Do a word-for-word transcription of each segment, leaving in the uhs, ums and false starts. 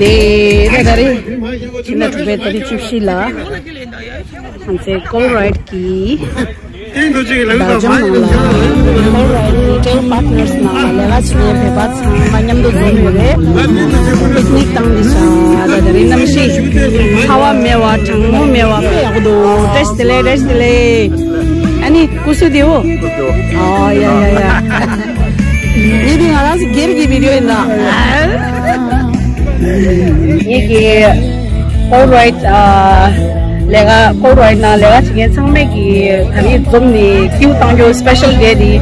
དེ་ད་ད་རེས་ཕྱི་ཟླ་དྲུག་པའི་ཏ་རིག་བཅུ་བཞི་ལ་ང་ཚོའི་ཀོལ་རའིཌ་ཀྱི་སྦེལ་ཇམ་ནང་ལ་ཀོལ་རའིཌ་ཀྱི་ཊེལ་པཱར་ཊི་ནར་སི་ནང་ལ་ལས་ཀ་བྱེད་མཁན་བོད་པ་ཚང་མ་མཉམ་དུ་འཛོམས་ཡོད་རེད། པིག་ནིག་བཏང་བསྡད་ཤག་ད་ད་རེས་གནམ་གཤིས་ཚ་བ་མེད་པ་གྲང་མོ་མེད་པ་དཔེ་ཡག་པོ་འདུག་བཀྲ་ཤིས་བདེ་ལེགས། བཀྲ་ཤིས་བདེ་ལེགས། ཨ་ནི་སྐུ་གཟུགས་བདེ་པོ། ཨོ་ཡ་ཡ་ཡ། ངས་འདི་ང་རང་ཚོ་སྒེར་གྱི་བི་ཌིའོ་ཡིན་ད། ངེད་ཀྱི་ཀོལ་རའིཌ་ཨ་ལས་ཀ་ཀོལ་རའིཌ་ནང་ལས་ཀ་བྱེད་མཁན་ཚང་མས་ཀྱི་ད་རེས་འཛོམས་ནས་ཀིའུ་བཏང་རྒྱུ་སི་པེ་ཤལ་ཌེ་འདི་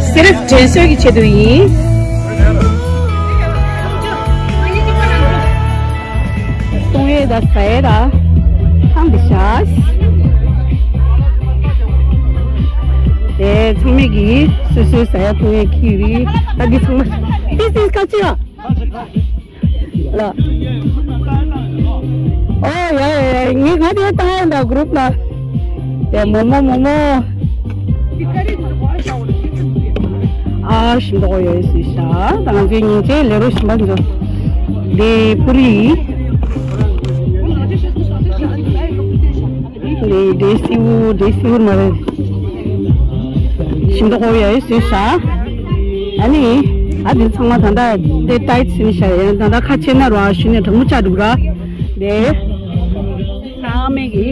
སི་རིཕ་དྲན་གསོ་གི་ཆེད་དུ་ཡིན། བཏུང་ཡས་དང་ཟ་ཡས་དང་ཚང་འདི་བཞག་དེ་ཚང་མས་ཀྱི་སོ་སོའི་ཟ་ཡ་འཐུང་ཡས་ཁྱེར་རེད། ད་འདི་ཚང་མ་ཏིས་ཏིས་ཁ་ཆེ་བ། ལ། ཨོ་ཡ་ཡ་ཡ། ངས་ང་དེ་བཏང་ཡ་འདྲ་གུ་རུབ་ལ། དེ་མོ་མོ་མོ་མོ། ཨ་ཞིམ་མདོག་ཡོད་སྲིད་ཤག་ད་ང་ཚོའི་ཉིན་བྱེད་ལས་རོགས་ཞིམ་པ་འདུག་དེ་པུ་རི། ལེ་འདྲེ་སེའུ་འདྲེ་སེའུ་མ་རེད། ཞིམ་མདོག་ཡོད་སྲིད་ཤག་ཨ་ནི། ཨ་འདི་ཚང་མ་ད་ལྟ་དེ་ཏའི་ཙི་ནི་ཤ་ཡ་ད་ལྟ་ཁ་ཕྱེ་ན་ར་ཞུ་ནས་གྲང་མོ་ཆགས་འདུག་ར། དེ། ཚང་མས་ཀྱི་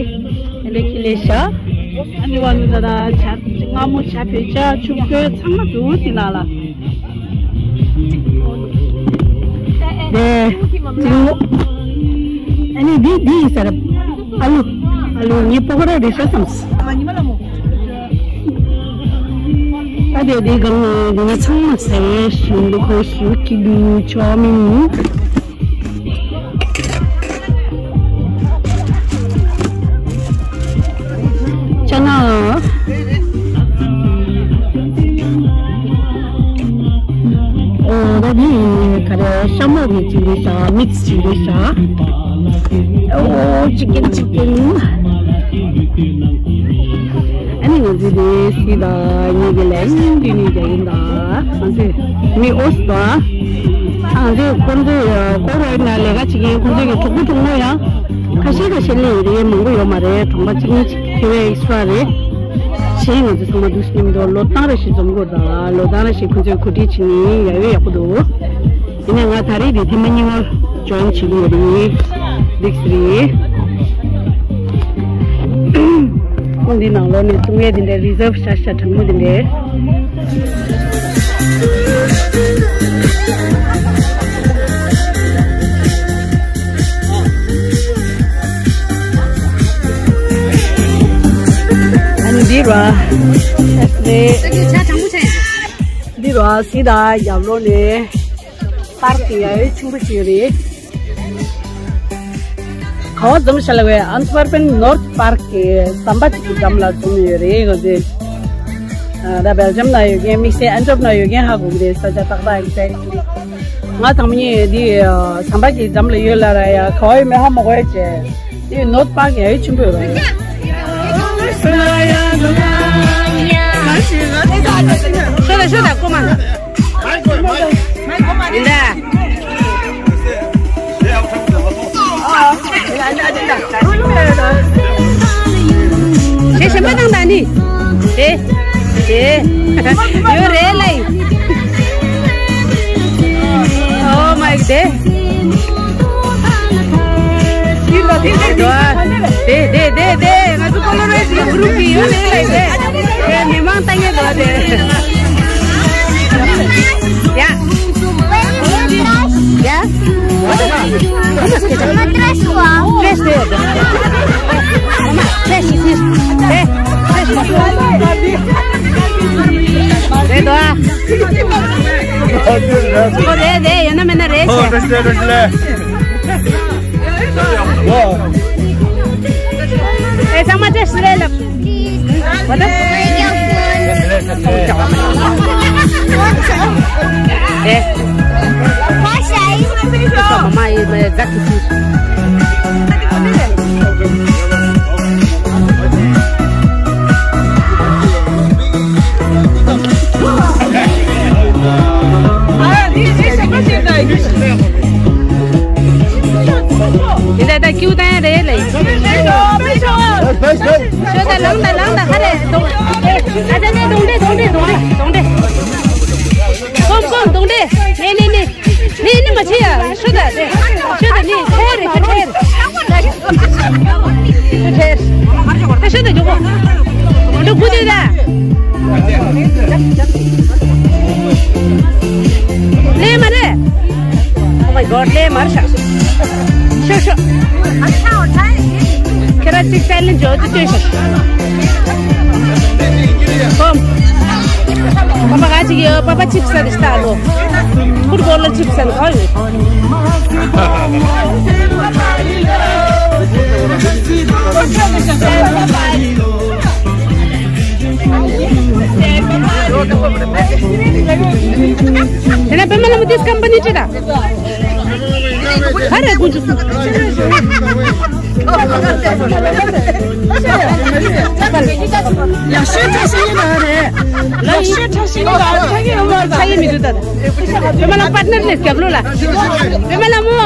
དེ་འདྲ་ཁྱི་ལས་ཤ། ཨ་ནི་བ་ནི་ད་ལྟ་ཇ་མངར་མོ་ཇ་བོད་ཇ་ཆུ་བསྐོལ་ཚང་མ་འདུག་དེ་ནང་ལ། དེ། ཨ་ནི་འདི་འདི་ཡིན་ཟེར། ཨ་ལུ། ཨ་ལུ་ངའི་པོ་ཀོ་ར་རེད་ཤག་བསམས། ཨ་དེ་དེ་གང་ང་ཚང་མ་ཟེར་ཞིམ་འདུག་ཁོ་ཞུ་ཀི་ལུ་ཅོ་མིན། ཅ་ན། ཨོ་ད་འདི་ག་རེ་ཤ་མོག་གི་ཅིག་རེད་ཤག་མིག་སི་ཅིག་རེད་ཤག་ཨོ་ཅི་ཀེན་ཅི་ཀེན། ཨ་ནི་ང་ཚོའི་དེ་སི་ད་ངེད་ཀྱི་ལན་འདི་ནི་རྒྱ་ཡིན་ད། ང་ཚོས་མི་ཨོ་སི་ད། ང་ཚོས་ཁོང་ཚོས་ཀོ་རའི་ན་ལས་ཀ་བྱེད་མཁན་ཁོང་ཚོས་ཀྱི་གྲོགས་པོ་གྲོགས་མོ་ཡང་ཁ་ཤས་ཁ་ཤས་སླེབས་ཡོད་རེད། མང་པོ་ཡོད་མ་རེད། གྲོང་པ་གཅིག་གཉིས་ཅིག་ཁེ་བའི་ཨེག་སི་ཊ་ར་རེད། གཞན་ང་ཚོ་ཚང་མ་འདུག་སེ་མཉམ་དུ་ལོ་གཏང་རེ་ཞིག་འཛོམས་དགོས་ད། ལོ་གཏང་རེ་ཞིག་ཁོང་ཚོས་གོ་སྒྲིག་བྱེད་ནི་ཡག་ཡོད་ཡག་པོ་འདུག་དེ་ནས་ང་ད་རེས་དེ་ཐེངས་མ་གཉིས་པ་ཇོ་ཡིན་བྱེད་ཀྱི་ཡོད་རེད། འགྲིག་སི་རེད། ཁོང་འདི་ནང་ལོགས་ནས་བཏུང་ཡས་དེ་འདྲའི་རི་ཛརབ་ཤ་ཤ་གྲང་མོ་དེ་འདྲའི། ཨ་ནི་འདི་ར། ཤ་ཤ་རེད། འདི་ར་སི་ད་རྒྱབ་ལོགས་ནས། པར་ཀི་ཡ་ཡོད་ཆུང་པོ་ཅིག་རེད། ག་བ་འཛོམས་ཤ་ལ་བའི་ཨན་ཏི་ཝར་པན་ནོར་ཐི་པར་ཀི་ཟམ་པ་ཅིག་གི་འགྲམ་ལ་འཛོམས་ཡོད་རེད། ང་ཚོས་ད་སྦེལ་ཇམ་ན་ཡོད་མཁན་དམིགས་བསལ་ཨན་ཊོབ་ན་ཡོད་མཁན་ཧ་གོ་གི་རེད། ས་ཆ་ཏག་ཏག་ཡིན་ཚེ་ང་དང་མི་འདི་ཟམ་པ་གི་འགྲམ་ལ་ཡོད་ལ་ར་ཡ་ག་བ་ཡོད་མེད་ཧ་མ་གོ་ཡ་བྱས། དེ་ནོར་ཐི་པར་ཀི་ཡ་ཡོད་ཆེན་པོ་ཡོད་རེད། ཤོད་དང་ཤོད་དང་ཀོ་མ། ཡིན་ད། ཞེ་ཞེ་མ་དང་ད་ནི། ཞེ། ཞེ། ཡོད་རེད་ལ་ཡིན། Oh my god. དེ་དེ་དེ་དེ་ང་ཚོ་ཀོ་ལོ་རེ་ཌི་གི་གུ་རུབ་ཀྱི་ཡོད་རེད་ལ་ཡིན་དེ། དེ་མི་མང་ལྟ་ངེས་འདུག་དེ། ཡ། ཡ། Матрасова. Fresh day. Fresh, fresh. Hey, fresh. རེད་དོ། ཨོ་རེད་རེད། ཡོད་ན་མེད་ན་རེད་ཤག་ཨོ་རེད་རེད་རེད། ཨེ་ཚང་མ་བཀྲ་ཤིས་བདེ་ལེགས། དེ་ད་ད་ཀྱུ་ད་རེད་ལེ། ཤོད་ད་ལངས་ད་ལངས་ད་ཧ་རེ་དོང་། ཨ་ད་ནས་དོང་ཏེ་དོང་ཏེ་དོང་ཏེ་དོང་ཏེ། ཀོམ་ཀོམ་དོང་ཏེ། ནས་ནས་ནས། ནི་ནི་མ་ཆེ་ཡ། ཤོད་ད་ནི། ཤོད་ད་ནི་ཁྲེར་ཁྲེར། ཁྲེར། ད་ཤོད་ད་འཇོག་གོ། འདུག་གུ་དེ་ད། ལེ་མ་རེད། Oh my god, ལེ་མར་ཤག་ཤོ་ཤོ། ཁྱེད་རང་གཅིག་སྟན་ལེན་འཇོག་ཏུ་ལྟོས་ཤག་ཀོམ། པ་པ་ག་ཅིག་ཡོད། པ་པ་ཅིབ་ས་རི་སྟ་ལོ། ཕུར་བོ་ལ་ཅིབ་ས་ལ་ག་ཡོད། དེ་ན་པད་མ་ལྷ་མོ་དེ་སྐམ་པ་ནི་ཅི་ད། ཧ་རེ་དགུན་ཆུ་སུ། ཡག་ཤོས་ཁྲ་ཤིང་ཡིན་པ་རེད། ཡག་ཤོས་ཁྲ་ཤིང་ཡིན་པ་རེད། ཁྲ་ཡིན་ཡོད་མ་རེད། ཁྲ་ཡིན་མི་འདུག་ད། པད་མ་ལ་པར་ནར་ལས་རྒྱབ་ལོ་ལ། པད་མ་ལ་མོ།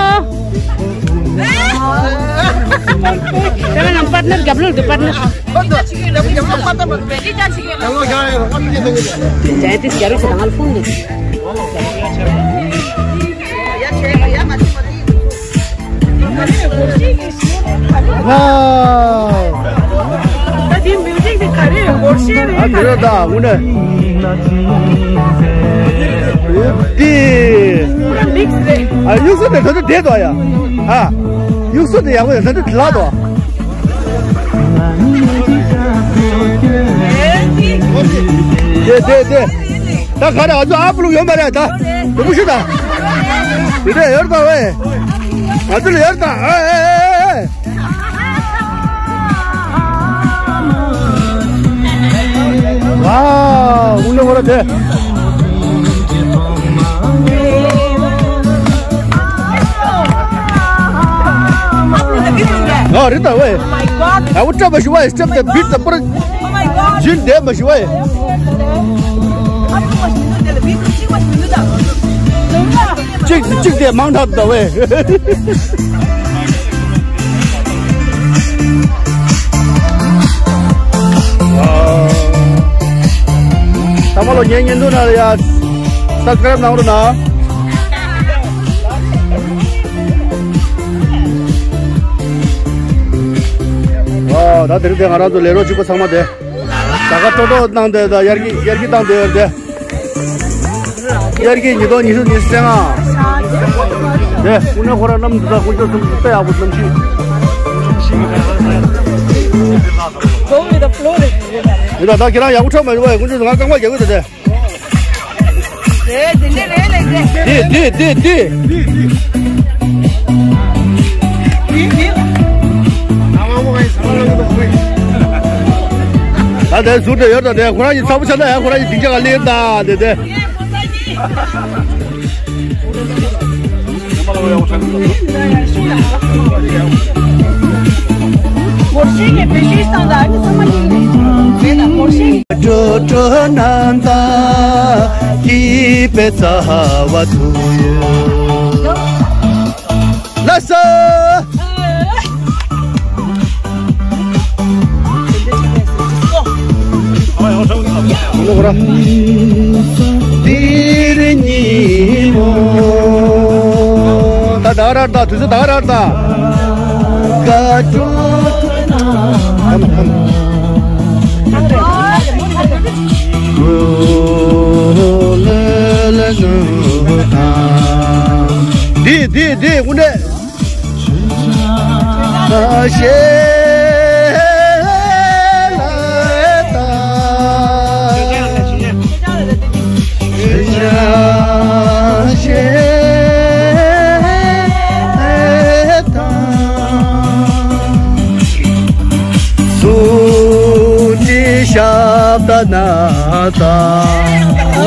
པད་མ་ལ་པར་ནར་རྒྱབ་ལོ་འདུག་པར་ནར། ཇའི་ཏིས་རྒྱབ་ལོ་ཞེ་དང་ལ་ཕུང་འདུག Wow. ད་དེ་མིའུ་ཟིག་དེ་ག་རེ་ཡོད་སྐོར་ཤེས་རེད། ཨ་དེ་རེད་ད་དངོས་གནས། དེ། མིག་རེད། ཨ་གཡུག་ས་དེ་ད་དུང་བསྡད་དོ་ཡ། ཨ། གཡུག་ས་དེ་ཡག་པོ་ཡ་ད་དུང་དེ་ལ་དོ། དེ་དེ་དེ། ད་ག་རེ་ང་ཚོ་ཨ་ཕ་ལུག་ཡོད་མ་རེད་ད། དུ་མུ་ཤི་ད། དེ་འདྲ་ཡོད་ད་ཝེ། ང་ཚོ་ལ་ཡོད་ད། ཨེ་ཨེ་ཨེ་ཨེ། ཝའོ། དངོས་གནས་ཁོ་ར་དེ། ཨ་རེད་ད་ཝེ། ཨ་བུ་སྐྲ་བ་ཞུ་ཝེ། སྐྲ་བ་དེ་བིཊ་ད་པར། ཇིན་དེ་མ་ཞུ་ཝེ། གཅིག་གཅིག་དེ་མང་དྲགས་ད་ཝེ། ད་མ་ལོ་ངའི་བརྙན་ཐུང་ནང་ལ་ཡ་སབ་སི་ཀ་རེབ་གནང་རོགས་གནང་། ཨོ། ད་དེ་རིང་དེ་ང་རང་ཚོ་ལས་རོགས་གཅིག་པ་ཚང་མ་དེ། ད་ག་ཏོག་ཏོག་གནང་དེ་ད་དབྱར་སྐྱིད་དབྱར་སྐྱིད་བཏང་དེ་ཡོད་དེ། དབྱར་སྐྱིད་ཉིས་སྟོང་ཉི་ཤུ་ཉི་ཤུ་རྩ་ལྔ། དེ་དངོས་གནས་ཁོ་རང་གནམ་འདི་ད་དཀོན་མཆོག་གསུམ་དཔེ་ཡག་པོ་གནམ་གཤིས། Go with the flow. ཡིན་ད་ད་ཁྱེད་རང་ཡག་པོ་འཁྲབ་མ་རེད་བ། དཀོན་མཆོག་ང་རྐང་པ་རྒྱག་གི་ད་དེ། དེ་དེ་འདྲ་རེད་ལེ་དེ། དེ་དེ་དེ་དེ། ད་དེ་ཟུར་དེ་ཡོད་ད་དེ། ཁོ་རང་གི་ཚ་པོ་ཆ་ན་ཡང་ཁོ་རང་གི་སྡིངས་ཆ་ག་ལེན་ད་དེ་དེ། སྒོར་གཞས་ཀྱི་བེད་སྤྱོད་བཏང་ད་ཨ་ནི་ཚང་མ་ཡིན་རེད་ད། སྒོར་གཞས། འགྲོ་འགྲོ་ནམ་ད་ཀི་པེ་ཚ་བ་ཐུ་ཡོད། ལ་ས། འདིར་ཉིན་མོ། ད་ད་ར་ད་དུས་ཚོད་ད་ར་ད། ག་ཏུ་ཁ་ན་ཁ་ན། འདི་འདི་འདི་དངོས་གནས།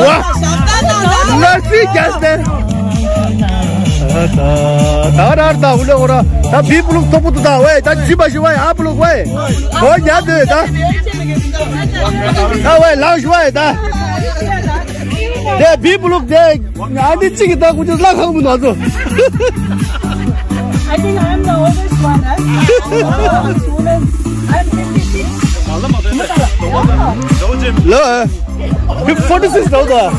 ཝ། ལ་སི་རྒྱ་སེ། ད་ར་ད་འུ་ལེ་འོ་ར། ད་བི་པུ་ལུག་ཐོག་པོ་ཏུ་ད་ཝེ། ད་ཇི་པ་ཞི་ཝེ་ཨ་པུ་ལུག་ཝེ། ཨོ་ཉ་དེ་ད། ད་ཝེ་ལང་ཞི་ཝེ་ད། དེ་བི་པུ་ལུག་དེ། ཨ་ནི་གཅིག་གི་ད་ཁུ་ཅི་ལ་ཁང་མི་ནོ་ཚོ། I think I am the oldest one, eh? All the students, I am fifty-six. Hello. Forty-six thousand.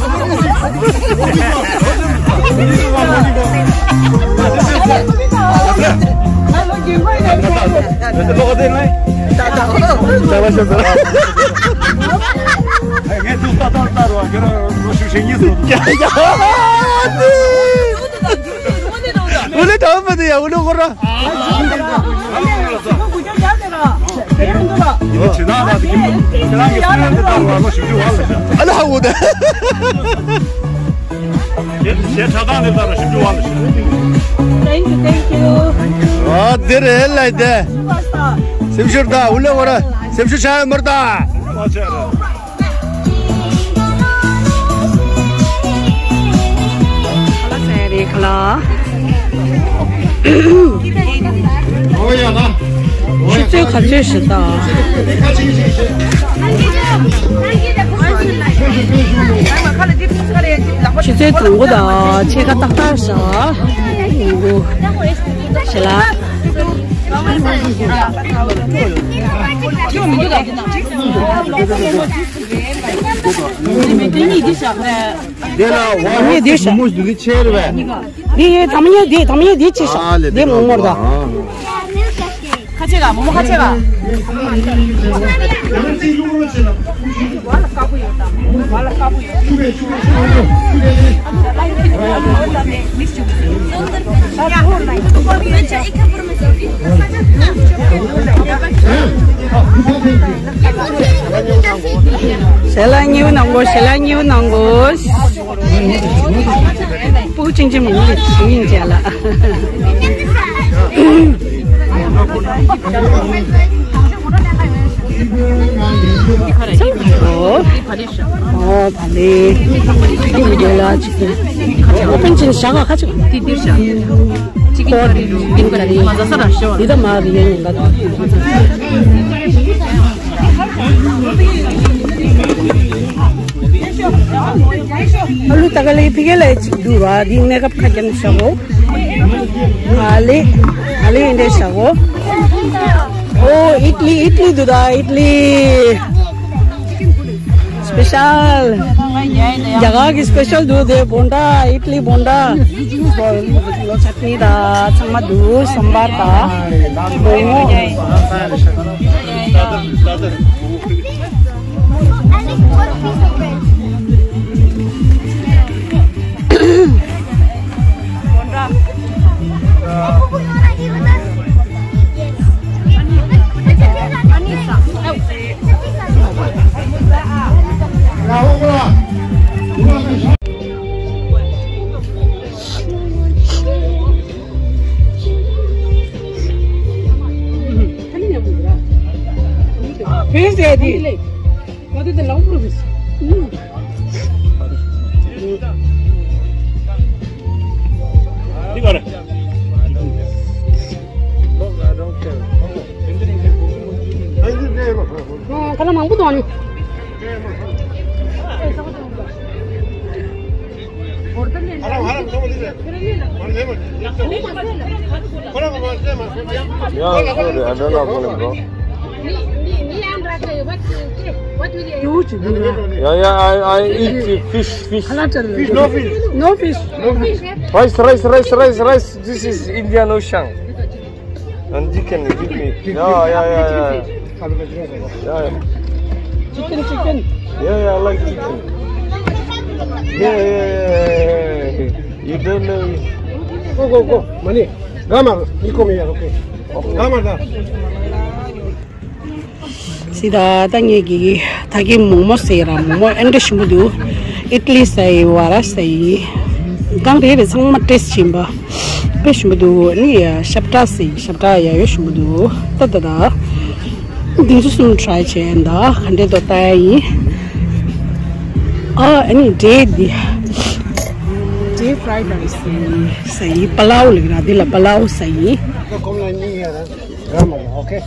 ཨུ་ལེ་དྲག་པ་དེ་ཡ་ཨུ་ལེ་ཁོ་ར། ཨ་ལ་ཧ་གོ་ད། Thank you, thank you. ཨ་དེ་རེད་ལ་དེ། སེམས་ཤུར་ད་ཨུ་ལེ་ཁོ་ར། སེམས་ཤུར་ཤ་ཡ་མར་ད། ཁ་ལག་ཟ་ཡ་རེད་ཁ་ལག་ཆུ་ཚོད་ག་ཚོད་ཞིག་ད། ཆུ་ཚོད་དང་པོ་དང་ཕྱེད་ཀ་ཏག་ཏག་ཞག་ཡིན་འདུག་ཞེ་ལ། དེ་ལ་ཝ་ཧོ་དེ་ཤ་མོ་འདི་ཆེར་བས། འདི་ཡེ་དམ་ཡེ་འདི་དམ་ཡེ་འདི་ཆེ་ཤ། ཨ་ལེ་འདི་མོ་མོར་ད། ཁ་ཆེ་ག་མོ་མོ་ཁ་ཆེ་ག་ཞལ་ལག་ཉེ་བོ་གནང་དགོས། ཞལ་ལག་ཉེ་བོ་གནང་དགོས། སྤུ་གུ་ཆུང་ཆུང་མི་ཉིད་ཞིག་ཡིན་བྱས་ལ། ཨོ། ཨོ་བ་ལེ། འདི་འདི་ལ་ཅིག་ཨོ་པན་ཅིན་ཞག་ཁ་ཅིག་འདི་འདིར་ཞག་ཅིག་འདི་འདི་མ་རེད་ཡ་ཉིན་ལ། ཨ་ལུ་ད་ག་ལེ་ཕི་གེ་ལ་ཅིག་འདུག་ར། འདི་མེ་ཀབ་ཁ་རྒྱབ་ནས་བཞག་གོ། ཨ་ལེ། ཨ་ལེ་འདི་བཞག་གོ། ཨོ་ཨིད་ལི་ཨིད་ལི་འདུག་ད་ཨིད་ལི། སྤེ་ཤལ། རྒྱ་གར་གྱི་སྤེ་ཤལ་འདུག་དེ་བོན་ཌ་ཨིད་ལི་བོན་ཌ། ཆ་ཊི་ནི་དང་ཚང་མ་འདུག་སོམ་བར་དང་མོག་མོག Please, Daddy. What is the love for this? ཁ་ལག་མང་པོ་འདུག་ཨ་ནི། Yeah, sorry, I don't know what I'm wrong. Yeah, yeah, I, I eat fish, fish. Fish, no fish. No fish. No fish. Rice, rice, rice, rice, rice. This is Indian Ocean. And chicken, chicken. Yeah, yeah, yeah, yeah. Yeah, yeah. Chicken, chicken. Yeah, yeah, I like chicken. Yeah, yeah, yeah, yeah, yeah. You don't know. Go, go, go. Money. Gamma, you come here, okay. Gamma, da. སི་ད་ད་ངེད་ཀྱི་ད་གི་མོག་མོག་ཟེར་ར། མོག་མོག་ཨེ་འདྲ་ཞིམ་པོ་འདུག་ཨི་ཏ་ལི་ཟེར་ཡི་ཝ་ར་ཟེར་ཡི། གང་རེ་རེ་ཚང་མ་ཏེ་སི་ཊི་ཡིན་པ། དཔེ་ཞིམ་པོ་འདུག་ནི་ཤབ་ཏྲ་ཟེར་ཡི། ཤབ་ཏྲ་ཡ་ཡོ་ཞིམ་པོ་འདུག་ད་ད་ད། འདི་ཚོ་གསུམ་ཊ་རའི་བྱས་ཡིན། ད་ག་འདྲས་འདུག་ལྟ་ཡ་ཡིན། ཨ་ཨ་ནི་འབྲས་འདི། འབྲས་ཕ་རའི་རའི་སི་ཟེར་ཡི། པ་ལའོ་ལབ་ཀྱི་ར། འདི་ལ་པ་ལའོ་ཟེར་ཡི། ཨོ་ཁེ།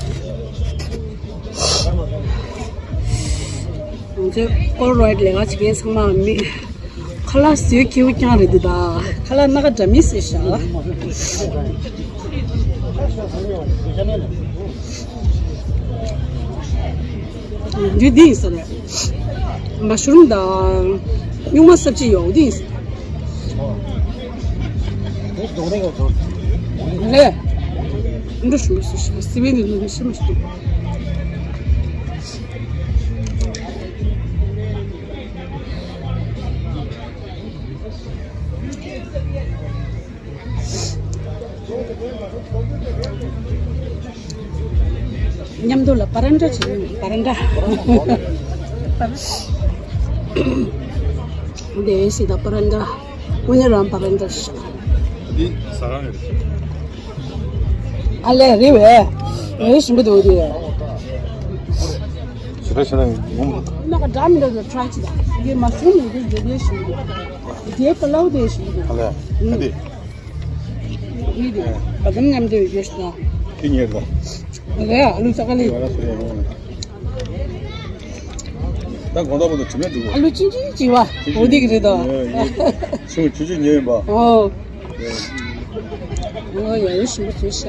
ང་ཚོའི་ཀོལ་རའེ་ཌི་ལས་ཀ་བྱེད་མཁན་ཚང་མ་མི་ ཁ་ལག་ཟོས་ཁེའུ་རྐྱང་རེད་འདི་ད། ཁ་ལག་སྣ་ཁ་འདྲ་མིན་ཟེར་ཤག་འདི་འདི་ཡིན་ས་རེད། མ་ཤུ་རུམ་དང་། སྨྱུག་མ་སབ་ཅི་ཡོད་འདི་ཡིན་ས། ལས། འདི་ཞུ་ཞུ་ཞུ་སི་བན་འདི་འདི་ཞུ་མ་ཞུ། མཉམ་དུ་ལ་པ་རན་ཏྲ་བྱེད། པ་རན་ཏྲ། དེ་སི་ད་པ་རན་ཏྲ། ཀུ་ཉེ་རང་པ་རན་ཏྲ་ཤ། འདི་ཟ་རང་རེད། ཨ་ལས་རེད་བས། རེད་ཞིམ་པོ་འདུག་དེ། ཞེ་དྲག་ཞེ་དྲག་ངོམ། ནག་འདྲ་མི་འདྲ་དུ་ཁྲ་ཅི་ད། འདི་མ་སུ་མི་འདི་འདི་འདི་ཞིམ་པོ་འདུག་དེ་ཀ་ལའུ་དེ་ཞིམ་པོ་འདུག་ཨ་ལས། ཨ་འདི། ཡིད་བདེ། བ་གམ་མཉམ་དུ་ཡོད་ཤག་ཁྱི་ཉེར་དང་། རེད། ཨ་ལུ་ཙག་ལི། ད་དགོང་དག་བར་དུ་དྲི་མེད་འདུག་ཨ་ལུ་ཅི་ཅི་ཅི་བ། འོ་དེ་གི་རེད་དོ། ཆུང་ཆུང་ཆུང་ཉེ་ཡིན་པ། ཨོ། ཨོ་ཡ་ཡ་ཞིམ་པོ་བྱས་ཤག་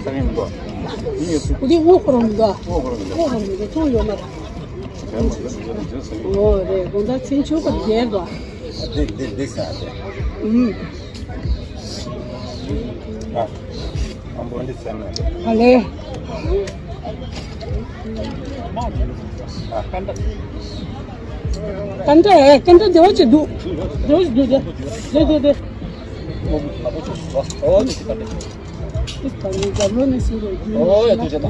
ས་ངན་མི་འདུག་འོ་དེ་སྔོ་ཁོ་རང་མི་འདུག་སྔོ་ཁོ་རང་མི་འདུག་ཚོང་ཡོད་མ་རེད། ཨོ་རེད། དགོང་དག་མཚན་ཆུ་ཁ་རྒྱལ་དོ། འདི་འདི་འདི་ཟ་རེད། ཨུམ། ཨ། ཨ་འདི་ཟ་ན། ཨ་ལེ། ཨ། ཀན་ཏ། ཀན་ཏ་ཨེ། ཀན་ཏ་བདེ་བ་ཅིག་འདུག་བདེ་བ་ཅིག་འདུག་དེ་དེ་དེ་དེ། ཨོ་ཡ་དུ་ཅེ་ད།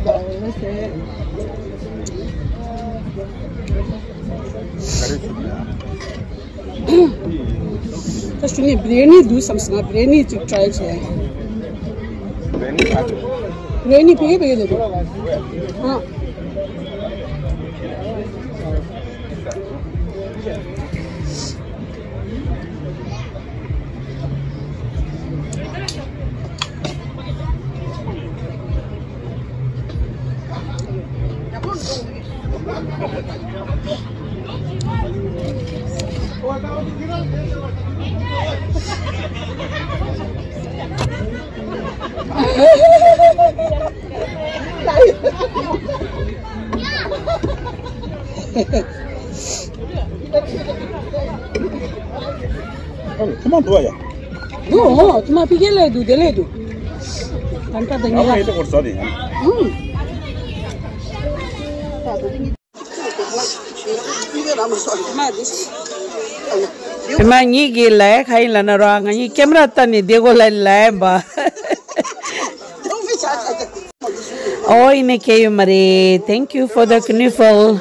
ད་ཞུ་ནས་བི་རི་ཡ་ནི་འདུག་བསམ་སོང་། ང་བི་རི་ཡ་ནི་ཅིག་ཊ་རའི་བྱས། བི་རི་ཡ་ནི་ཕ་གི་ཕ་གི་འདུག་ཨ། ཐུ་མ་འདུག་ཡ། འདུག་ཨོ། ཐུ་མ་ཕ་གི་ལས་འདུག་དེ་ལས་འདུག་ད་ལྟ་ད་ཉེ་ལ། ཨུམ། ཕ་མ་གཉིས་ཀྱིས་ལས་ཁ་ཡིན་ལ་ན་རོ། ང་གཉིས་ཀེམ་ར་ལྟ་ནས་བསྡད་གོ་ལ་ལ་ཡིན་པ། ཨོ་ཡིན་ནས་ཁེ་ཡོད་མ་རེད། Thank you for the knuffel.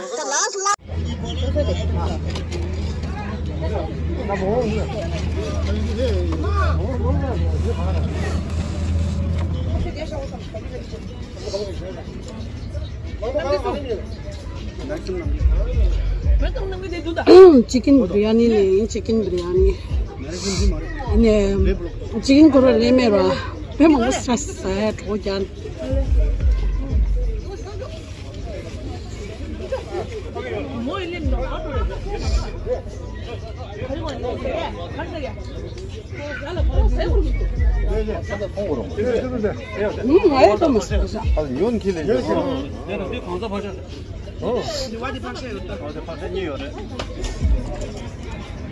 Chicken biryani ནི་chicken biryani ནི་chicken ཁོ་རང་ལེན་མེད་ར། དཔེ་མང་པོ་ཟ་ཟ་ཡ་གྲོགས་ཀྱང་། ང་ཡང་ལྟ་མ་སོང་།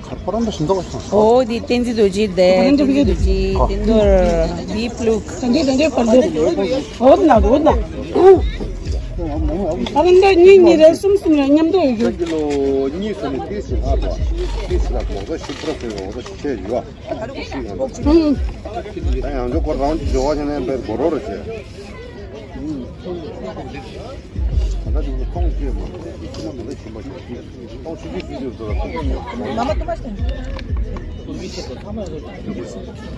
ཁོ་རང་ད་ཞིམ་མདོག་ལ་སོང་། ཨོ་དེ་བསྟན་འཛིན་རྡོ་རྗེ་དེ། བསྟན་འཛིན་རྡོ་རྗེ་བསྟན་རྡོར་བི་པླུག་དེ་འདྲས་དེ་འདྲས་བར་དུ་འོ་ན་འོ་ན། ཨ་རང་འདྲ་གཉིས་གཉིས་རེ་གསུམ་གསུམ་རེ་མཉམ་དུ་ཡོད་རྒྱུ། ཀི་ལོ་གཉིས་སོང་ནས་ཏིས་ལྷག་པ། ཏིས་ལྷག་པ་འོ་ད་ཞིབ་པར་ཟེར་བ་འོ་ད་ཞིབ་བཤད་ཡོད་ཨ། ད་ཡང་ཅོ་ཁོ་རང་གི་འབྱོར་བ་ཞིག་ནས་པའི་སྒོ་རོ་རེ་བྱས། ད་ལྟ་ཅིག་ལ་ཐོང་ཅེས་མ་ཁོ་ཁྱི་མ་མི་ལ་ཞིམ་པ་ཞིག་ཐོང་ཆུ་ཆུ་ཆུ་ཆུ་ཟོ་ལ་ཐོང་ཉོ། མ་མ་ཏོ་མ་ཞིམ།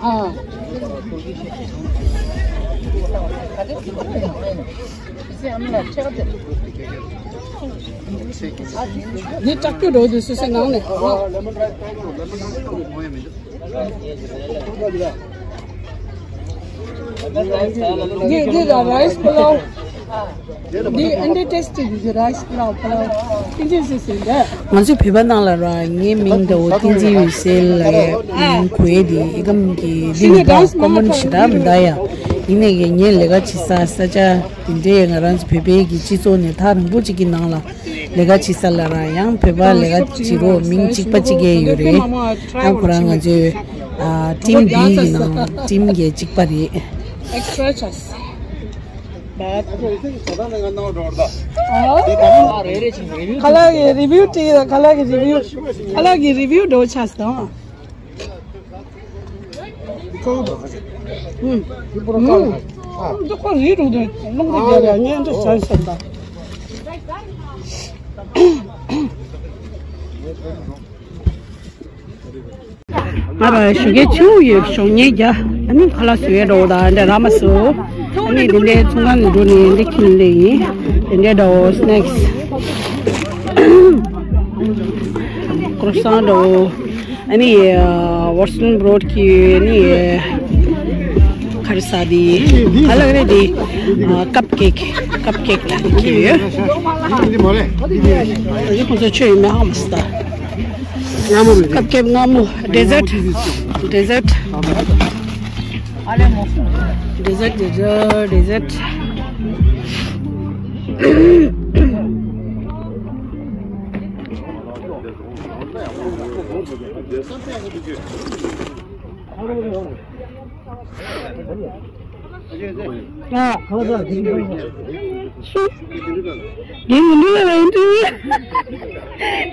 ཨ། འདི་ཀྲག་ཀྱོ་འགྲོ་འདུག་སུ་སུའི་ནང་ནས། འདི་འདི་ལ་རའི་སི་པུ་ལའོ། འདི་ཨན་ཌར་ཊེས་ཊི་འདི་ར་ཤི་ལ་ཕ་ལ་ཏིན་ཅི་སི་སི་འདི། ང་ཚོའི་བོད་པ་ནང་ལ་ར་ངའི་མིང་འདྲ་བོ་ཏིན་ཅི་ཡུ་སེལ་ལ་ཡ་གོ་ཡ་དེ་ཨི་ཀམ་གི་ལིང་ད་ཀོ་མོན་ཞེ་དྲག་མི་འདྲ་ཡ། ཡིན་ནའི་གི་ངའི་ལས་ཀ་བྱེད་ས་ས་ཆ་དེ་འདྲའི་ང་རང་ཚོ་བོད་པའི་གི་སྤྱི་ཚོགས་ནས་ཐག་རིང་པོ་ཅིག་གི་ནང་ལ་ལས་ཀ་བྱེད་ས་ལ་ར་ཡང་བོད་པ་ལས་ཀ་བྱེད་རོགས་མིང་གཅིག་པ་གཅིག་གི་ཡོད་རེད། ཡང་ཁོ་རང་ང་ཚོའི་ཊིམ་བི་གི་ནང་ཊིམ་གི་གཅིག་པ་རེད། ཁ་ལག་གི་རི་བིའུ་བྲིས་ཡོད། ཁ་ལག་གི་རི་བིའུ། ཁ་ལག་གི་རི་བིའུ་འགྲོ་ཆགས་སོང་། ཨུམ། ཨུམ། འདི་ཁོ་རི་རུ་དུ་རླུང་རུ་རྒྱབ་ཡ་ཉན་དུ་ཟ་ཟ་ད། ང་ར་ཞོགས་ཀས་ཆུ་ཡོད་ཞོགས་ཉལ་རྒྱ། ཨ་ནི་ཁ་ལག་བཟོ་ཡས་འགྲོ་ད་འདྲ་ར་མ་སོ། ཨ་ནི་འདི་འདྲའི་ཚོང་ཁང་ནས་འགྲོ་ནས་འདི་ཁྱིམ་ལས་ཡིན། འདི་འདྲའི་འདྲ་བོ་སི་ནེག་སི། ཀྲོ་སང་འདྲ་བོ། ཨ་ནི་ཝོ་སི་ཊོན་བྷི་རེཌ་གི་ཨ་ནི་ག་རེ་ཟ་དེ་ག་ལ་རེད་དེ། ཀབ་ཀེག་ཀབ་ཀེག་ལ་འདི་ཁྱེར་ཡོད། ཁོང་ཚོ་ཆོས་ཡོད་མེད་ཧ་མ་སི་ད། ཀབ་ཀེག་མངར་མོ། ཌེ་ཟར་ཊི། ཌེ་ཟར་ཊི། ཌེ་ཟར་ཊི། ཌེ་ཟར་ཊི། ཌེ་ཟར་ཊི། ཨ། ཁ་ལག་ཟ། རྒན་མི་འདུག་ལ་ལ་ཨིན་ཊར་བིའུ།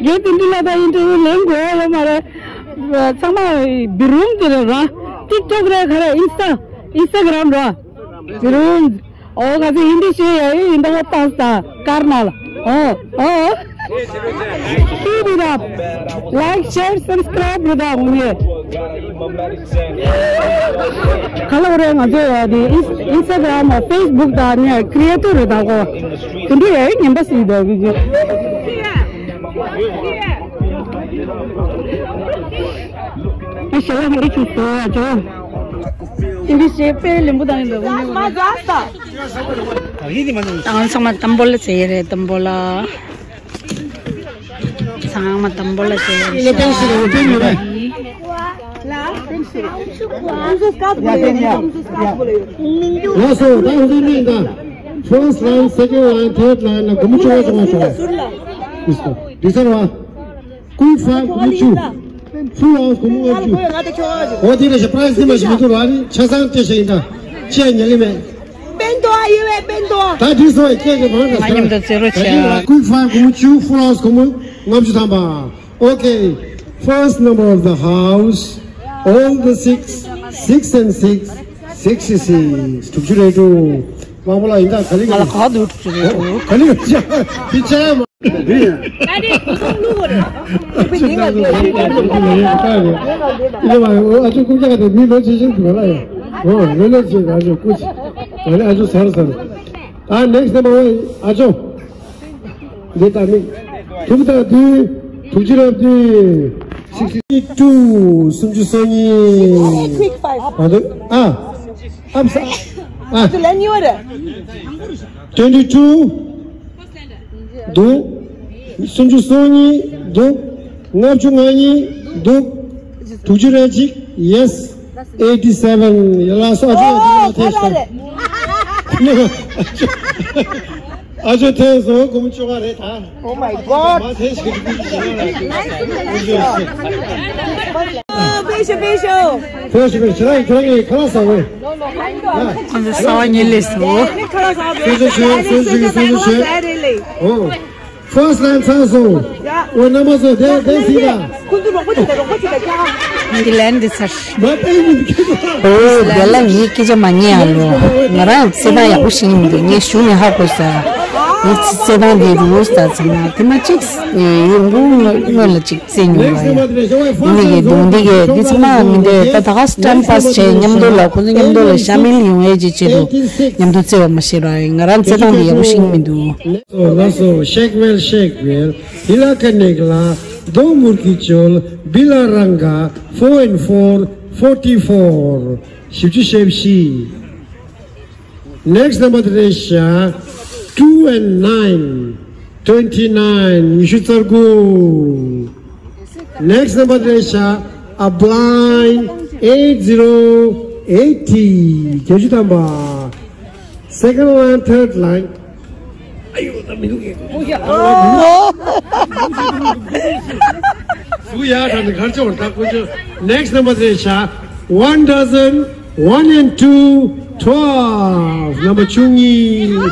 རྒན་དེ་འདི་ལ་ད་ཨིན་ཊར་བིའུ་ལེན་དགོས་ཡ་ཡོད་མ་རེད། ཚང་མ་བི་རུམ་དེ་རེད་ར། ཊིག་ཊོག་རེད་ག་རེ་ཨིན་སི་ཊ་ཨིན་སི་ཊ་གྷི་རམ་ར། བི་རུམ། ཨོ་ག་ཚོད་ཧིན་དི་ཤེས་ཡ་ཡིན་ད་བ་པ་སི་ཏཱ་ཀར་ནལ། ཨོ་ཨོ། Keep it up. Like, share, subscribe རེད་ད་ངུ་ཡེ། ག་ལ་བ་རེད་ང་ཚོ་ཡ་དེ་ཨིན་སི་ཊ་གྷི་རམ་ཕེ་སི་བུག་དང་ནི་ཀྲི་ཨེ་ཊར་རེད་ད་གོ། དེ་འདྲ་ཡ་ངན་པ་སྲིད་ད་བི་ཇི། ཨ་ཞེ་ལ་ཧ་རི་ཆུ་སོ་ཡ་ཅོ། ཨིན་དི་ཤེས་དཔེ་ལེན་པོ་དང་ཡིན་པའི་དབུ་མའི་ད་ང་ཚང་མ་ཏམ་བོ་ལ་ཟེར་ཡས་རེད། ཏམ་བོ་ལ། ཚང་མ་ཏམ་བོ་ལ་ཟེར་ཡས་རེད། ལགས་སོ། ད་འོ་དེ་ནས་ད་first line, second line, third line ལ་སྒོར་མོ་བཅོ་ལྔ་བཅོ་ལྔ་བཅོ་ལྔ་བཅོ་ལྔ། འགྲིག་སོང་བ། ཀུན་ཧྥ་སྒོར་མོ་བཅུ། ཕུལ་ཧའུ་སི་སྒོར་མོ་ལྔ་བཅུ། འོ་དེ་ལ་ཞེ་པ་རའི་སི་དེ་མ་ཞིག་མི་འདུག་ར་ནི་ཆ་ཚང་སྤྲད་བྱས་ཡིན་ད། ཅི་ཡང་ཉན་གི་མེད། པན་ཏོ་ཨ་ཡོད་པན་ཏོ། ད་འདི་སོ་ཡི་སྐད་ཀྱི་བང་ད་ང་མཉམ་དུ་རྩེ་རོ་ད་བྱས། ཀུན་ཧྥ་སྒོར་མོ་བཅུ། ཕུལ་ཧའུ་སི་སྒོར་མོ་ལྔ་བཅུ་ཐམ་པ། Okay, first number of the house, all the six, six and six, sixty-six. དྲུག་ཅུ་རེ་དྲུག། མང་པོ་ལ་ཡིན་ད་ག་ལི་ང་ལ་ག་དུ་དྲུག་ཅུ་རེ་དྲུག། ག་ལི་ཡོད་ཅག་དེ་ཅག་མ། ད་དེ་ཁོ་ཚོ་བླུག་གོ་རེད། ཨ་ཅོ་ཀུན་ཀྱག་དེ་མི་ལོ་ཆེ་ཆེན་འདུག་ལ་ཡ། ཨོ་ལོ་ལོ་ཆེ་ཨ་ཅོ་ཀུ་ཆེ། ད་ནི་ཨ་ཅོ་ཟར་ཟར། ད་next number one ཨ་ཅོ། འདི་ལྟ་མི། དྲུག་དང་བདུན། དྲུག་ཅུ་རེ་བདུན། sixty two། སུམ་ཅུ་སོ་གཉིས། ཨ་དུ་ཨ། ཨབ་ས། ཨ། twenty two། འདུག་སུམ་ཅུ་སོ་གཉིས་འདུག་ལྔ་བཅུ་ང་གཉིས་འདུག་དྲུག་ཅུ་རེ་གཅིག Yes. eighty seven། ཡ་ལ་སོ་ཨ་ཅོ་ཨ་ཅོ་ཨ་ཅོ། ཨ་ཅོ་ཐེ་སོ་སྒོར་མོ་བཅོ་ལྔ་རེད་ད། Oh my God. མ་ཐེ་ཤི་ཀི་ཀི་ཀི་ཀི། ཕེ་ཤོ་ཕེ་ཤོ། ཕེ་ཤོ་ཕེ་ཤོ། ཁྱེད་རང་ཁྱེད་རང་གིས་ཁ་ལག་ཟ་བས། ཁོང་ཚོ་ཟ་བ་ཉིན་ལས་སོ། ཁ་ལག་ཟ་བས། སོ་སོ་ཆོས་སོ་སོ་ཆོས་སོ་སོ་ཆོས། ཨོ། First line ཚར་སོང་། ཡ། འོ་རྣམ་པ་ཚོ་དེ་དེ་སྲིད་ལ། ཁོང་ཚོ་རོགས་པ་བྱེད་དང་རོགས་པ་བྱེད་དང་ཀྱང་། འདི་ལན་འདི་ཚར། མ་པེ་ཡིན་ཁྱེད་ཚོ། ཨོ་དེ་ལ་ངའི་སྐད་ཆ་མ་ཉན་ཨ་ལོ། ང་རང་བརྩེ་བ་ཡག་པོ་ཞིག་ཡིན་འདུག་ངས་གཞུག་ནས་ཧ་གོ་ས། ངའི་བརྩེ་བ་འདི་རུ་ས་ཚང་མ་དེ་མ་གཅིག་ཡོང་བུ་སྔོན་ལ་གཅིག་བརྩེ་མྱོང་བ་ཡིན། ཡིན་ནའི་གི་སྡུག་འདི་གི་འདི་ཚང་མ་མི་འདོད་ད་ད་ག་time pass བྱས་མཉམ་དུ་ལ་ཁོ་ཚོ་མཉམ་དུ་ལ་ཤ་མིལ་ཡོང་ཡས་ཀྱི་ཆེད་དུ་མཉམ་དུ་བརྩེ་བ་མ་བྱེད་ར་ཡིན། ང་རང་བརྩེ་བ་འདི་ཡག་པོ་ཞིག་མི་འདུག་ལགས་སོ། ཤེག་ཝེལ་ཤེག་ཝེལ། དེ་ལ་ཁ་ནེག་ལ། རྡོ་མུར་གྱི་ཅོལ། བི་ལ་རང་ག four and four, forty four། བཞི་བཅུ་ཞེ་བཞི། Next number དེ་རེད་ཤག two and nine, twenty nine, ཉི་ཤུ་རྩ་དགུ། Next number རེད་ཤག a blind eight zero eighty, བརྒྱད་ཅུ་ཐམ་པ། Second line, third line. ཨ་ཡོ། ད་མི་འདུག་གས། སུ་ཡ་ད་ནི་གར་ཅོར་ད་ཀུ་ཅོ། Next number རེད་ཤག one dozen, one and two, twelve. ནམ་བར་བཅུ་གཉིས།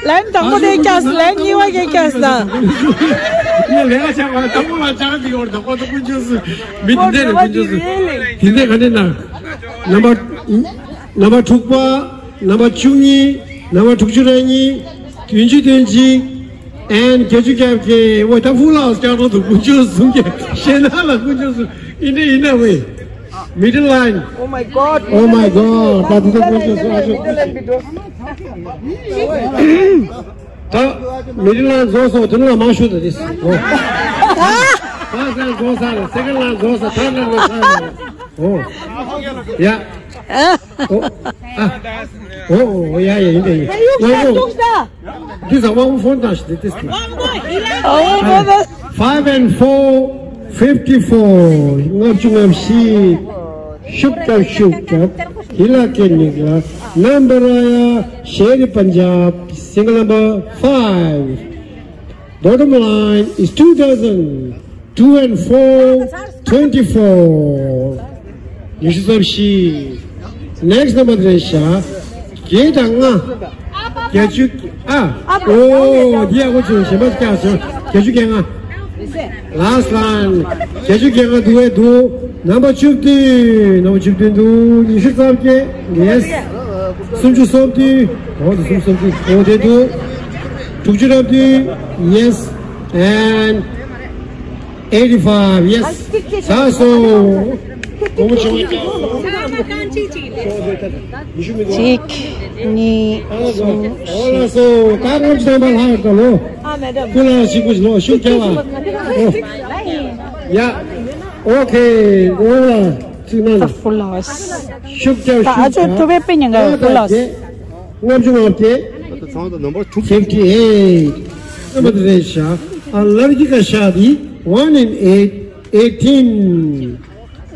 ལན་དང་པོ་དེ་ཀྱག་ལན་གཉིས་པ་གེ་ཀྱག་ལ། ངས་ལས་ཀ་བྱ་བ་དང་པོ་ལ་ཅག་འདི་ཡོར་དང་པོ་དང་ཀུན་ཅོ་སུ་མི་དེ་འདྲ་རེད། ཀུན་ཅོ་སུ་དེ་འདྲ་ག་འདྲ་ན། ནམ་བར་ནམ་བར་དྲུག་པ། ནམ་བར་བཅུ་གཉིས། ནམ་བར་དྲུག་ཅུ་རེ་གཉིས། བདུན་ཅུ་དོན་གཅིག and བརྒྱད་ཅུ་གྱ་བརྒྱད། ཝེ། ད་ཧྥུ་ལའོ་སི་སྐྱག་རོ་འདུག་ཀུན་ཅོ་སུ་གེ་ཤེ་ན་ལ་ཀུན་ཅོ་སུ་ཨིན་ཏེ་ཨིན་ན་ཝེ། Middle line. Oh my God. Oh my God. ད་དེ་ད་ཀུན་ཅོ་སུ་ཨ་ཅོ། ད་middle line རྫོགས་སོང་། དེ་ནས་མ་ཞུ་ད་དེ། ཨོ། First line རྫོགས་ས་རེད། Second line རྫོགས་ས། Third line རྫོགས་ས་རེད། ཨོ། ཡ། ཨོ། ཨ། ཨོ། ཨོ། ཡ་ཡ། ཡིན་ད་ཡིན། ཡ་ཡུག་ཤ་ཏུག་ཤ། འདི་ཟ་ཝང་ཧྥོན་ཏང་ཤི་ཏི་ཏིས་ཀི། ཨོ། Five and four, fifty four. ལྔ་བཅུ་ང་བཞི། ཤུགས་རྒྱབ་ཤུགས་རྒྱབ། ཧི་ལ་ཀེ་ནིག་ལ། ནམ་བར་ཡ་ཤེ་རི་པན་ཇབ། Single number five. Bottom line is two thousand. Two and four, twenty four. ཉི་ཤུ་རྩ་བཞི། Next number རེད་ཤག་བརྒྱད་དང་ལྔ། བརྒྱད་ཅུ། ཨ། ཨོ། འདི་ཡག་པོ་བྱུང་། གཞན་པ་བཀྱག་སོང་། བརྒྱད་ཅུ་གྱ་ལྔ། Last line. བརྒྱད་ཅུ་གྱ་ལྔ་འདུག་གས་འདུག་ནམ་བར་བཅུ་བདུན། ནམ་བར་བཅུ་བདུན་འདུག་ཉི་ཤུ་རྩ་བརྒྱད། Yes. སུམ་ཅུ་སོ་བདུན། འོ་དེ་སུམ་ཅུ་སོ་བདུན། འོ་དེ་འདུག་དྲུག་ཅུ་རེ་བདུན། Yes. And eighty five, yes. ས་སོ། གཅིག་གཉིས། གསུམ། བཞི། ཨ་ལ་སོ། ད་ལྔ་བཅུ་ཐམ་པ་ལྷག་ཡོད་ད་ལོ། ཨ་མེ་ཌམ། ཀུན་ལ་ཞིག་པུ་ལོ་ཤུགས་རྒྱག་ཨ། ཡ། ཨོ་ཁེ། ཨོ་ལ། ཚིག་ན། ད་ཕུ་ལ་ཤུགས་རྒྱག་ད་ཨ་ཤུགས་ཅོ་རྒྱག་ཐུ་བེ་པེ་ཉང་ག་ཕུ་ལ། ལྔ་བཅུ་ང་བརྒྱད། ད་ཚང་ད་ནམ་བར་དྲུག fifty eight. ནམ་བར་རེད་ཤག་ཨ་ལར་གྱི་ཀ་ཤ་དི་one and eight, eighteen.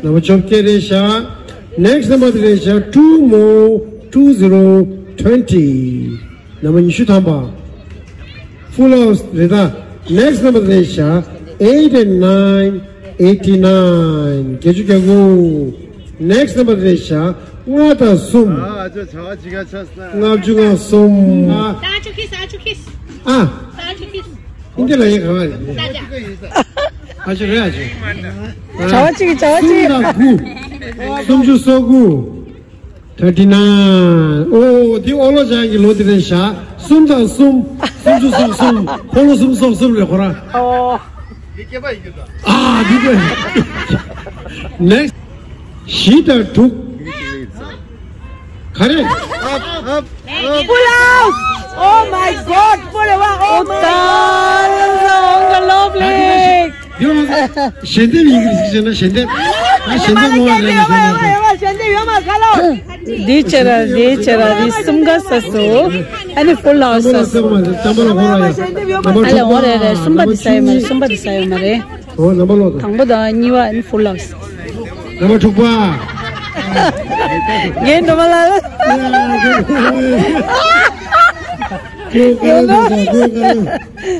ནམ་བར་བཅོ་བརྒྱད་རེད་ཤག Next number རེད་ཤག two more, two zero, twenty. ནམ་བར་ཉི་ཤུ་ཐམ་པ། Full house རེད་ད། Next number རེད་ཤག eight and nine, eighty nine. བརྒྱད་ཅུ་གྱ་དགུ། Next number རེད་ཤག་ལྔ་དང་གསུམ། ཨ་ཅོ་བྱ་བ་ཅི་ག་ཆགས་སོང་། ལྔ་བཅུ་ང་གསུམ། ཨ། ས་ཆུ་ཁིས། ས་ཆུ་ཁིས། ཨ། ས་ཆུ་ཁིས། ཨིན་དེ་ལ་ཡེ་ག་བ་རེད། ས་ཆ། ཨ་ཅོ་རེད་ཨ་ཅོ། བྱ་བ་ཅི་གི་བྱ་བ་ཅི། གསུམ་དང་དགུ། སུམ་ཅུ་སོ་དགུ། Thirty nine. ཨོ་དེ་ཨོ་ལོ་ཅན་གྱི་ལོ་དེ་རེད་ཤག་གསུམ་དང་གསུམ། སུམ་ཅུ་སོ་གསུམ། ཁོ་ལོ་གསུམ་སོ་གསུམ་རེད་ཁོ་ར། ཨོ། ཨ་འདི་རེད། Next. བཞི་དང་དྲུག་ག་རེ། Full house. Oh my God. Full house. Oh my God. ཞལ་འདེབས་ཡིན་གྱི་རེད་ཟེར་ན་ཞལ་འདེབས། ཨ་ཞལ་འདེབས་ངོ་མ་ལེན་ན་ཞལ་འདེབས། འདི་ཆེ་ར་འདི་ཆེ་ར་འདི་གསུམ་ཀ་ས་སོ། ཨ་ནི་ཕུ་ལ་ས་སོ། ཨ་ལེ་འོ་རེད་རེད། གསུམ་པ་འདི་ས་ཡོད་མ་རེད། གསུམ་པ་འདི་ས་ཡོད་མ་རེད། ཨོ་ནམ་བར་ལོ་དང་། དང་པོ་དང་གཉིས་པ་ཨ་ནི་ཕུ་ལ་ས། ནམ་བར་དྲུག་པ། ངའི་འགྲོ་མ་ལ།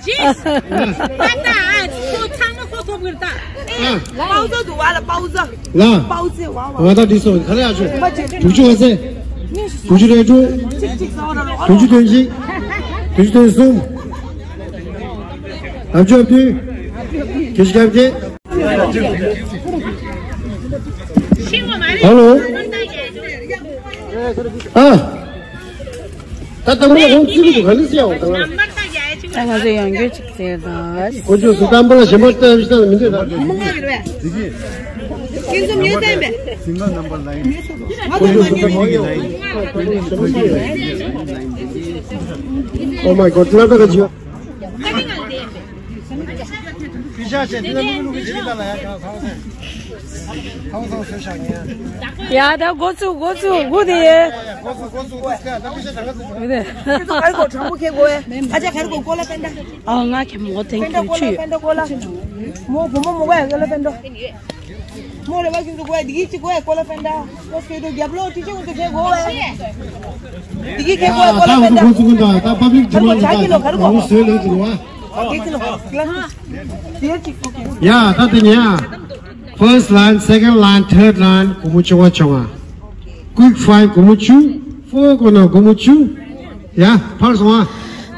ཇིས། ད་ལྟ་ཨ་ཁོ་ཚང་མ་ཁོ་ཐོབ་གི་རེད་ད། ཨ། པའོ་ཙེ་འདུག་བ་ལ་པའོ་ཙེ། ལ། པའོ་ཙེ་བ་བ། ང་ད་འདི་སོང་ག་རེ་ཨ་ཅོ། དྲུག་ཅུ་ཨ་ཙེ། དྲུག་ཅུ་རེ་དྲུག་དྲུག་ཅུ་དོན་གཅིག་དྲུག་ཅུ་དོན་གསུམ། ལྔ་བཅུ་བདུན། བརྒྱད་ཅུ་གྱ་བརྒྱད། ཧ་ལོ། ཨ། ད་ལྟ་མོ་ཁོང་ཚིག་གི་ག་ནི་སེ་ཡང་ད། ད་ང་ཚོ་ཡང་རྒྱུ་ཅིག་ཟེར་ད། ཁོ་ཚོས་སུ་ཏམ་པ་ལ་གཞན་པ་ལྟ་བཞིན་ད་མི་འདོད་ད། ཁོ་ཚོས་སུ་ཏམ་པ་ལ། Oh my God. ལ་ད་ག་ཅི། ཡ་ད་འགོ་ཚུགས་འགོ་ཚུགས་འགོ་དེ་ཡེ། ཨ་ཅག་ག་རེ་གོ་ཀོ་ལ་པན་ད། ཨ་ང་ཁྱེད་མོ་ཐེངས་པན་ད་ཁྱེད་ཀོ་ལ་ཆུ་པན་ད་ཀོ་ལ། མོ་བུ་མོ་མོ་ག་ཡ་ཀོ་ལ་པན་ད། མོ་རེ་བ་ཀུན་ཏུ་ཀོ་ཡ་དེ་གི་ཅི་ཀོ་ཡ་ཀོ་ལ་པན་ད། ཀོ་སྐད་དུ་རྒྱབ་ལོ་ཏི་ཅི་ཀུན་ཏུ་ཁྱེད་གོ་བ། དེ་གི་ཁྱེད་ཀོ་ཡ་ཀོ་ལ་པན་ད། ད་པབ་ལིག་ཇི་མ་ལ་ད་ཨོ་སེ་ལེ་ཇི་ལ་བ། ཡ་ད་དེ་ཉེ་ཡ། First line, second line, third line སྒོར་མོ་བཅོ་ལྔ་བཅོ་ལྔ། Quick five སྒོར་མོ་བཅུ། Four སྒོར་ན་སྒོར་མོ་བཅུ། ཡ་ཕར་སོང་ཨ།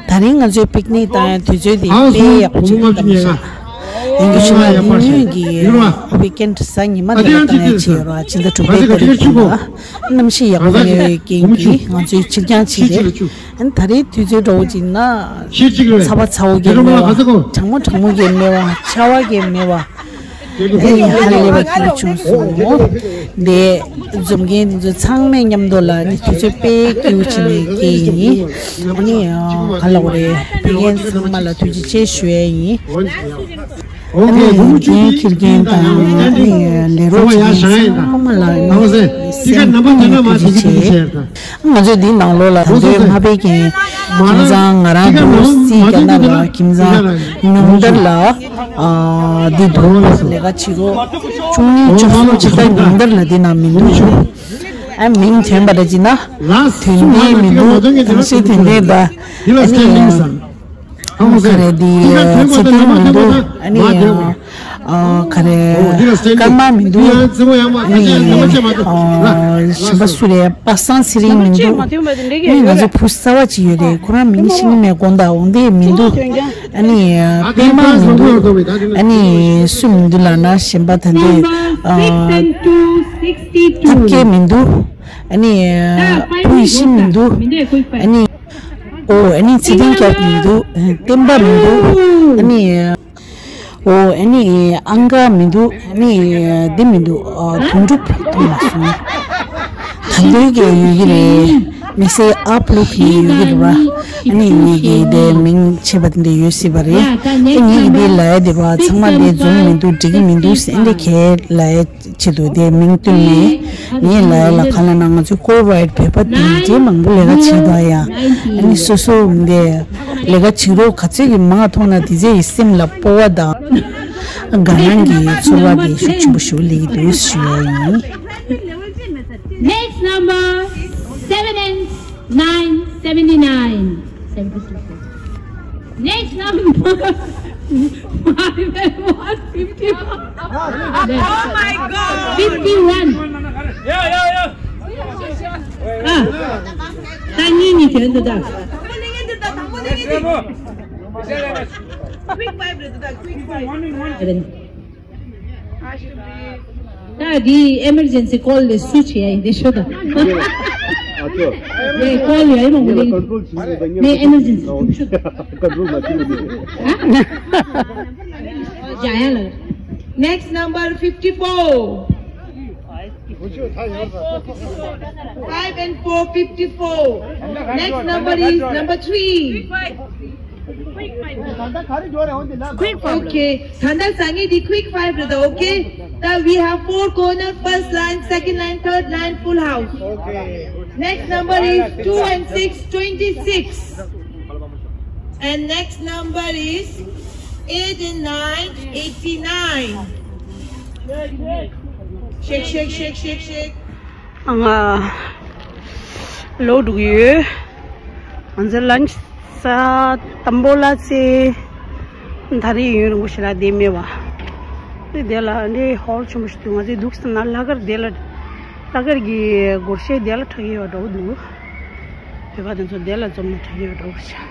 ད་རིང་ང་ཚོའི་པིག་ནིག་བཏང་ཡ་དུས་ཚོད་དེ་དཔེ་ཡག་པོ་ཅིག་བཏང་སོང་། ཡིན་གྱི་ཞུ་ན་དངོས་ཡོད་ཀྱི་ཝི་ཀེན་ཌི་གཟའ་ཉི་མ་དེ་ལ་བཏང་ཡ་ཅིག་ཡོད་ར། ཕྱི་ཟླ་དྲུག་པའི་ཏ་རིག་གོང་ལ་གནམ་གཤིས་ཡག་པོ་ཡོད་རྐྱེན་གྱིས་ང་ཚོའི་ཕྱིར་འགྱངས་བྱས་རེད། ད་རེས་དུས་ཚོད་འདྲ་བོ་ཅིག་ན་ཚ་བ་ཚ་བོ་གི་མེད་པ། གྲང་མོ་གྲང་མོ་གི་མེད་པ། ཆར་བ་གི་མེད་པ། ཨེ་ཧ་ལས་པ་སྐྱིད་པོ་བྱུང་སོང་། དེ་འཛོམས་མཁན་དེ་ཚོ་ཚང་མའི་མཉམ་དུ་ལ་ནི་དུས་ཚོད་དཔེ་སྐྱིད་པོ་བྱས་ནས་སྐྱེལ་ཡིན། ཨ་ནི་ག་ལབ་དགོས་རེད། ཕ་རྒན་ཚང་མ་ལ་ཐུགས་རྗེ་ཆེ་ཞུ་ཡས་ཡིན། ཨ་ནི་འགན་འཁྱེར་མཁན་དང་ཨ་ནི་ལས་རོགས་བྱེད་མཁན་ཚང་མ་ལ་ནི་སེམས་ནས་ཐུགས་རྗེ་ཆེ། ང་ཚོས་འདིའི་ནང་ལོགས་ལ་ད་ལྟའི་མ་དཔེ་མཁན་ཁྱིམ་ཚང་ང་རང་འདུག་སི་ཀ་ན་ལ་ཁྱིམ་ཚང་ཉུང་མཐར་ལ་འདི་འདུག་ལས་ཀ་བྱེད་རོགས་བཅུ་གཉིས་བཅུ་གསུམ་ཅིག་ད་ཉུང་མཐར་ལ་འདི་ན་མི་འདུག་ཨ་མིང་དྲན་པ་རེད་ཅེ་ན་དོན་ལྡན་མི་འདུག་དང་ཤེས་དོན་ལྡན་པ་ཨ་ནི། ག་རེ་འདི་ཚེ་བརྟན་མི་འདུག་ཨ་ནི་ག་རེ་ཀརྨ་མི་འདུག་ཨ་ནི་གཞན་པ་སུ་རེད། པ་སངས་ཚེ་རིང་མི་འདུག་ཨ་ནི་ང་ཚོ་བུ་གསར་བ་ཅིག་ཡོད་རེད། ཁོ་རང་མིང་ཤེས་ཀྱི་མེད། དགོངས་དག་འོང་དེ་མི་འདུག་ཨ་ནི་པད་མ་མི་འདུག་ཨ་ནི་སུ་མི་འདུག་ལབ་ན་གཞན་པ་ད་འདི་ཐབས་མཁས་མི་འདུག་ཨ་ནི་བུ་ཡེ་ཤེས་མི་འདུག་ཨ་ནི། ཨོ་ཨ་ནི་ཚེ་བརྟན་སྐྱབས་མི་འདུག་བསྟན་པ་མི་འདུག་ཨ་ནི། ཨོ་ཨ་ནི་ཨང་ཀ་མི་འདུག་ཨ་ནི་འདི་མི་འདུག་དོན་གྲུབ་མཐོང་མ་སོང་། ད་འདོད་ཀྱི་ཡོད་ཀྱི་རེད། མི་སེ་ཨབ་ལུག་ཡི་ཡོད་ཀྱི་རེད་བ། ཨ་ནི་ངེད་ཀྱི་དེ་མིང་ཆེ་བ་དེ་འདྲ་ཡོད་སྲིད་པ་རེད། ཨ་ངེད་ཀྱི་དེ་ལ་ཡ་དེ་བ་ཚང་མ་དེ་འཛོམས་མི་འདུག་འགྲིག་གི་མི་འདུག་ཟེར་འདི་གས་ལ་ཡ། ཆེད་དུ་དེ་མིང་བཏོན་ནས་ངས་ལ་ལ་ག་ལ་ན་ང་ཚོའི་ཀོ་ཝི་ཌི་བོད་པ་དེ་འདྲའི་མང་པོ་ལས་ཀ་བྱེད་དོ་ཡ། ཨ་ནི་སོ་སོ་འདི་ལས་ཀ་བྱེད་རོགས་ག་ཚོད་ཀྱི་མང་མཐོང་ན་དེ་ཚོའི་སེམས་ལ་སྤོབས་པ་དང་དགའ་སྣང་གི་ཚོར་བ་དེ་ཤུགས་ཆེན་པོ་ཞིག་སླེབས་ཀྱི་འདུག་ཞུ་ཡ་ཡིན། Next number seven and nine, seventy-nine. Seventy-six. Next number five and one, fifty-one. Oh my God. Fifty-one. Yeah, yeah, yeah. Ah. ད་གཉིས་གཉིས་དོན་དུ་ད། Quick five རེད་ད། Quick five. ད་འདི་ཨེ་མར་ཇེན་སི་ཀོལ་ལས་སུ་བྱེད་ཡ་ཡིན་དེ་ཤོད་དང་། ཨ་ཅོ། ངས་ཀོལ་ཡ་ཡིན་མང་པོ་ལེན། ངས་ཨེ་མར་ཇེན་སི་ཤོད་དང་། Next number fifty-four. Five and four, fifty-four. Next number is number three. Okay. ད་ལྟ་ཟ་ངེས་འདི་quick five རེད་ད། Okay. ད་we have four corner, first line, second line, third line, full house. Okay. Next number is two and six, twenty-six. And next number is eight and nine, eighty-nine. Shake, shake, shake, shake, shake. ང་ལོག་འགྲོ་གི་ཡོད། ང་ཚོ་ལན་ཆི་ཟ་དང་པོ་ལ་ཚེ་ད་རེས་ཡུན་རིང་པོ་ཞིག་ལ་བསྡད་མེད་པ། དེ་དེ་ལ་འདི་ཧོལ་ཆེན་པོ་ཞིག་འདུག་ང་ཚོའི་འདུག་ཟེར་ན་ལྷག་དཀར་དེ་ལ་ལྷག་དཀར་གྱི་སྒོར་གཞས་དེ་ལ་འཁྲབ་ཀྱི་ཡོད་འདྲ་བོ་འདུག་བོད་པ་དེ་ཚོ་དེ་ལ་འཛོམས་ནས་འཁྲབ་ཀྱི་ཡོད་འདྲ་བོ་ཞིག